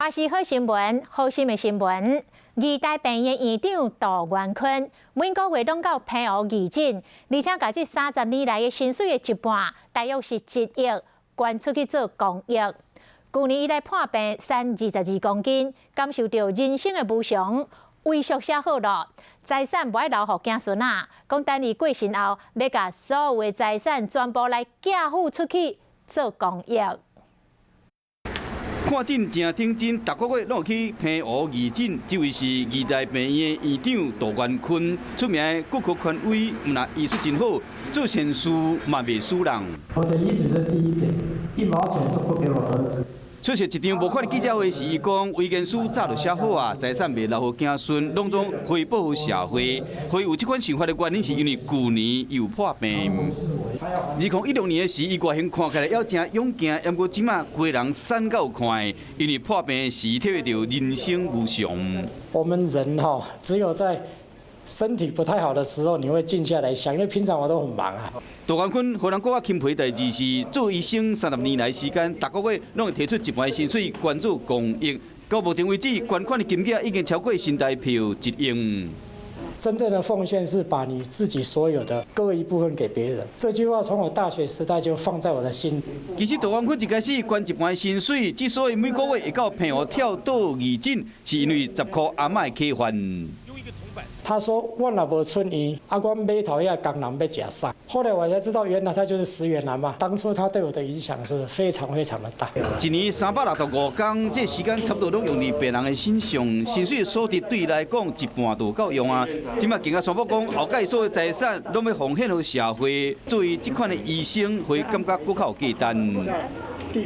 華視好新聞，好心的新聞。義大病院院長杜元坤每個月攏到澎湖義診，而且共這30年來的薪水的一半，大約是1億，捐出去做公益。舊年伊來破病，瘦22公斤，感受著人生的無常，遺囑寫好囉，財產無愛留予子孫仔，講等伊過身後，欲共所有的財產全部來寄付出去做公益。看診誠認真，逐個月攏有去澎湖義診。這位是義大病院的院長杜元坤，出名的骨科權威，毋但醫術真好，做善事嘛袂輸人。我的遺囑是第一點，一毛錢都不給我兒子。出席一場募款的記者會時，伊講遺言書早就寫好啊，財產袂留予子孫，攏總回報予社會。會有這款想法的原因，是因為舊年又破病。2016年的時，伊外形看起來猶誠勇健，毋過這馬規人瘦甲有看的，因為破病時體會著人生無常。我們人哈，只有在身體不太好的時候，你會靜下來想，因為平常我都很忙啊。杜元坤予人閣較欽佩代誌是，做醫生30年來時間，逐個月攏會提出一半薪水捐做公益。到目前為止，捐款的金額已經超過新台票1億。真正的奉獻是把你自己所有的割一部分給別人。這句話從我大學時代就放在我的心。其實杜元坤一開始捐一半薪水，之所以每個月會到澎湖跳島義診，是因為10箍阿嬤的啟發。他說：“我若無出院，啊，阮碼頭遐工人欲食啥？”後來我才知道，原來他就是石原阿嬤。當初他對我的影響是非常非常的大。一年365工，這時間差不多攏用佇病人的身上，薪水所得對伊來講一半就夠用啊。這馬更加宣布講，後蓋所有財產攏欲奉獻予社會，作為這款的醫生，會感覺閣較有價值。